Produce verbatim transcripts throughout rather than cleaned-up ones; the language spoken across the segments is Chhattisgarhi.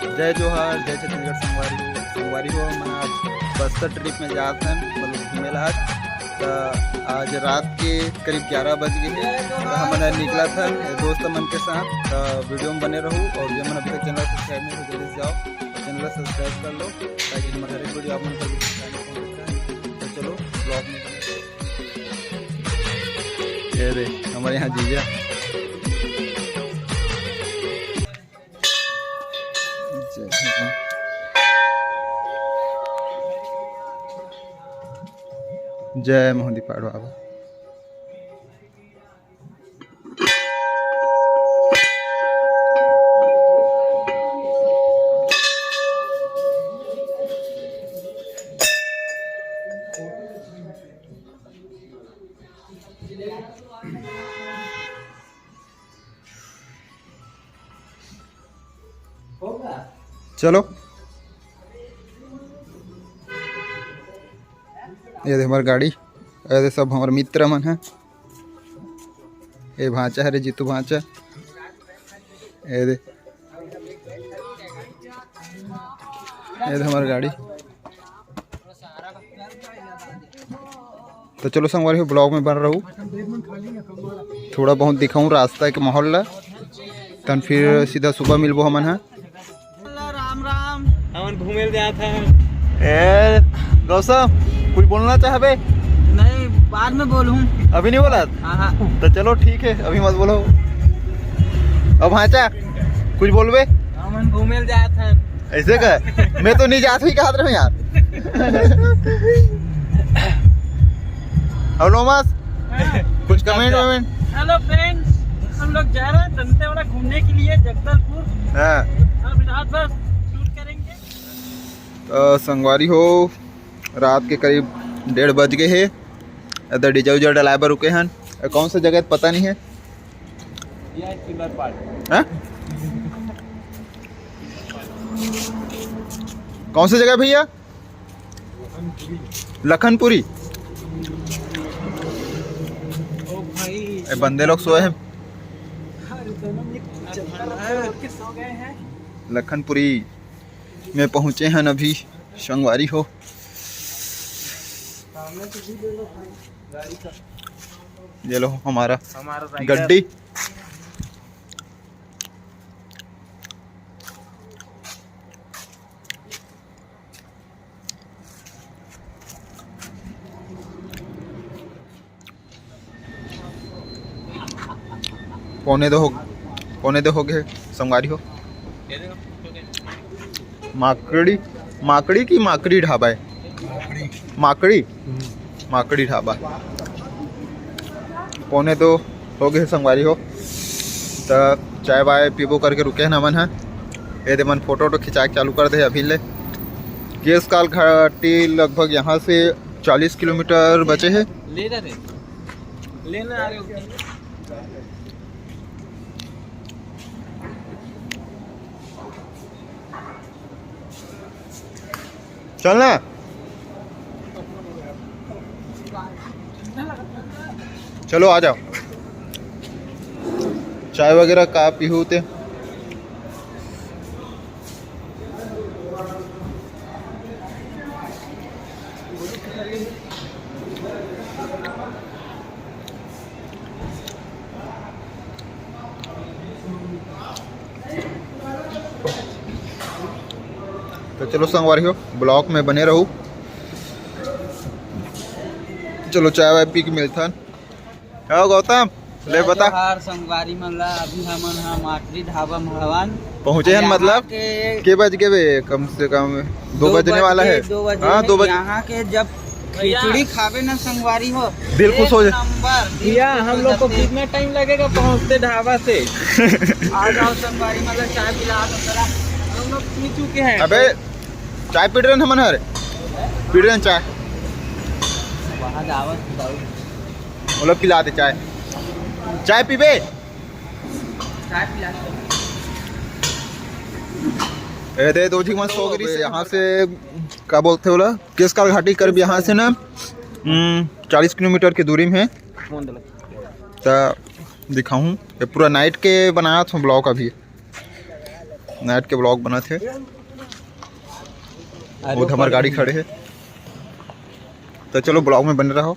जय जोहार, जय छत्तीसगढ़ संगवारी हो। संगवारी हो, हमन आज बस्तर trip में जात हन, मतलब घूमे ला आज। त आज रात के करीब ग्यारह बज गए हे। त हमन निकलत हन दोस्त मन के साथ। त video में बने रहू और जे मन अभी तक channel subscribe नहीं किए, जल्दी से जाओ और channel subscribe कर लो, ताकि हमर हर एक video आप मन तक पहुंच सके। त चलो vlog में बने रहो। ये दे, हमर यहाँ जीजा। जय मोहन दीपाड़ बाबा। चलो, ये दे हमर गाड़ी, ये दे सब हमर मित्र मन हे। ये भांचा हरे, जीतू भांचा। ये दे, ये दे हमर गाड़ी। तो चलो संगवारी हो, vlog में बन रहू, थोड़ा बहुत दिखाऊं रास्ता के माहौल ला, तन फिर सीधा सुबह मिलबो हमन ह। राम राम। हमन घूमे ल जात हन। ए गौतम, कुछ बोलना चाहबे? नहीं, बाद में बोलूं। अभी नहीं बोला? हाँ, हाँ। तो चलो ठीक है, अभी मत बोलो। अब भांचा, कुछ बोलबे? हमन घूमे ल जात हन। ऐसे का? मैं तो नहीं जात हुई कहत रहे यार। हेलो मास, कुछ comment वमेंट? हेलो फ्रेंड्स, हम लोग जा रहे हैं दंतेवाड़ा घूमने के लिए, जगदलपुर। हाँ। अब रात भर शूट करेंगे। तो संगवारी हो, रात के करीब डेढ़ बज गए हे। इधर डीजल उजल डलाए बर रुके हन। अ, कौन सा जगह पता नहीं है। हाँ? कौन सा जगह भैया? लखनपुरी। ए, बंदे लोग सोए हैं। लखनपुरी में पहुंचे हैं अभी संगवारी हो। ये लो हमारा गड्डी। पौने दो हो, पौने दो हो गए संगवारी हो। माकड़ी, माकड़ी की माकड़ी ढाबा है? माकड़ी। माकड़ी ढाबा। पौने दो हो गए संगवारी हो, त चाय वाय पीबो करके रुके हन हमन ह। ये दे मन फोटो वोटो खिंचाए के चालू कर दे अभी ले। केश काल घाटी लगभग यहाँ से चालीस किलोमीटर बचे है। ले जा रे। लेना आ रहे हो? चलना, चलो आ जाओ। चाय वगैरह का पीहू ते? तो चलो संगवारी हो, vlog में बने रहू। चलो चाय वाय पी के मिलथन। हाँ गौतम, ले बता। जोहार संगवारी मन ला, अभी हमन ह माकड़ी ढाबा में हवन। पहुँचे हन यहाँ मतलब? के के बज गए बे? कम से कम दो दो बजने बज वाला के, है। दो बजे हाँ, में दो बज- यहाँ के जब खिचड़ी खाबे ना संगवारी हो, दिल खुश हो एक जाए। नंबर, दिल भैया, खुश हम हो लोग को जाते। कितना टाइम लगेगा पहुँचते ढाबा से? आ जाओ संगवारी, मतलब चाय पिला दो जरा। हम लोग पी चुके हैं। अबे चाय पी रहे हैं हमन हर, पी रहे हैं चाय। वहाँ जावत बताओ। बोलो पिला दे चाय, चाय पीबे। चाय पिला दो। ए दे दो जी मस्त हो गई। यहाँ से का बोलते होला, केश काल घाटी करीब यहाँ से ना, हम्म, चालीस किलोमीटर की दूरी में है। त दिखाऊँ, ये पूरा नाइट के बनाया था vlog अभी। नाइट के ब्लॉग बनत हे। वो हमर गाड़ी खड़े हे, तो चलो ब्लॉग में बने रहो।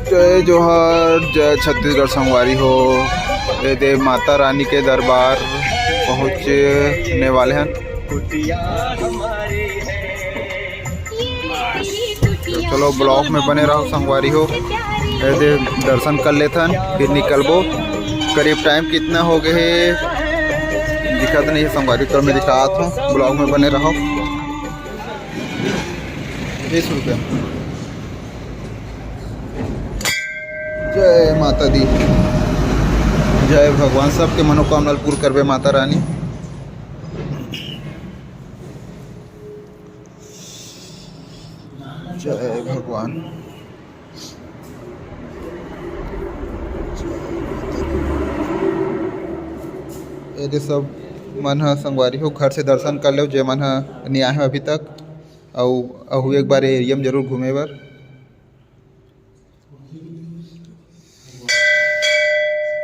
जय जोहार, जय छत्तीसगढ़ संगवारी हो। ये दे माता रानी के दरबार पहुँचने वाले हैं। चलो ब्लॉग में बने रहो संगवारी हो। ये दे दर्शन कर लेथन, फिर निकलबो। करीब टाइम कितना हो गए हे दिखत नहीं हे संगवारी, तो मैं दिखात हूँ, ब्लॉग में बने रहो। बीस रुपया। जय माता दी, जय भगवान, सबके मनोकामना ल पूर्ण करबे माता रानी। जय भगवान। ये दे सब मन ह संगवारी हो, घर से दर्शन कर लेव, जे मन ह नइ आए हो अभी तक, अउ अहू एक बार एरिया में जरूर घूमे बर।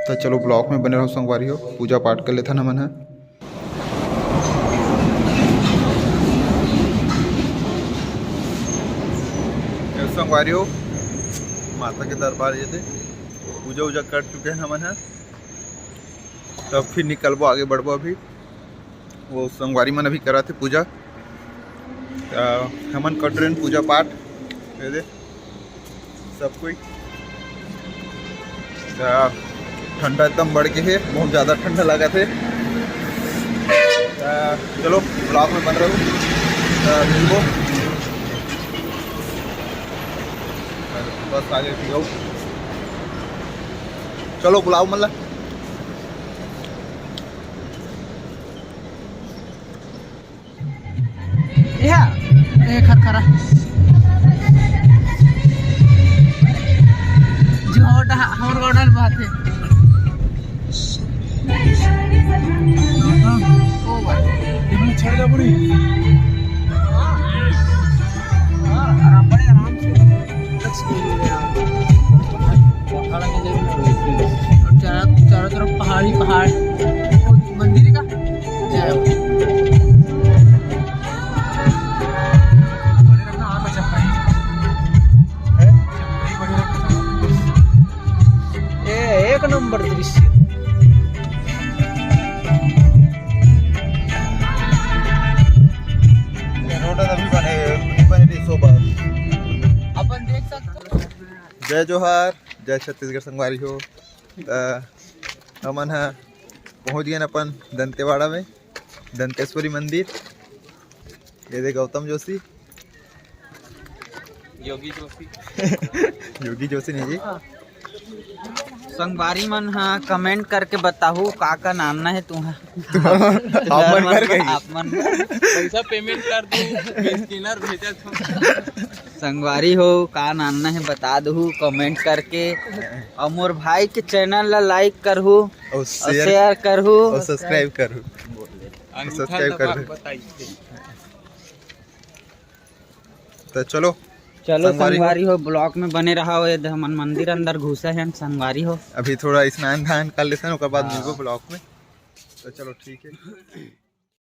तो चलो ब्लॉग में बने रहो संगवारी हो, पूजा पाठ कर लेथन हमन ह। संगवारी हो, माता के दरबार ये दे पूजा उजा कर चुके हैं हमन ह, तब फिर निकलबो, आगे बढ़बो। अभी वो संगवारी मन अभी करत हे पूजा, त हमन कर डरेन पूजा पाठ। ये दे सब कोई। त ठंडा एकदम बढ़ के हे, बहुत ज़्यादा ठंडा लागत हे। त चलो ब्लॉग में बन रहो। त मिलबो। बस आगे जाओ। चलो बुलाओ मल्ला। या, ए, खरखरा। जो होटा, हमर गोडन बात है। हाँ, ओ बात। इतनी छड़ जा पूरी। हाँ, आराम, बड़े आराम से। और चारों, चारों तरफ पहाड़ी, पहाड़। मंदिर का जय हो। बने रखना, और अच्छा भाई। हैं? भाई, बने रखना। ए, एक नंबर दृश्य। ये रोड अभी बने, बने रही शोभा। अपन देख सकते हैं। जय जोहार, जय छत्तीसगढ़ संगवारी हो। त हमन ह पहुँच गेन अपन दंतेवाड़ा में, दंतेश्वरी मंदिर। ये दे गौतम जोशी, योगी जोशी। योगी जोशी नहीं जी। संगवारी मन ह comment करके बताहू का का नानना है तुहा। आप मन कर कही। आप मन पैसा payment कर दू, scanner भेजत हूँ। संगवारी हो, का नानना है बता दहू comment करके, और मोर भाई के channel ला like करहू, और और share share करहू। और subscribe करहू। अंगूठा subscribe दबा करहू। बताइए। तो चलो चलो संगवारी हो। संगवारी हो, ब्लॉग में बने रहा हो। ये हमन मंदिर अंदर घुसे हैं संगवारी हो। अभी थोड़ा स्नान ध्यान कर लेते हैं, ओकर बाद हाँ। मिलबो ब्लॉग में। तो चलो ठीक है।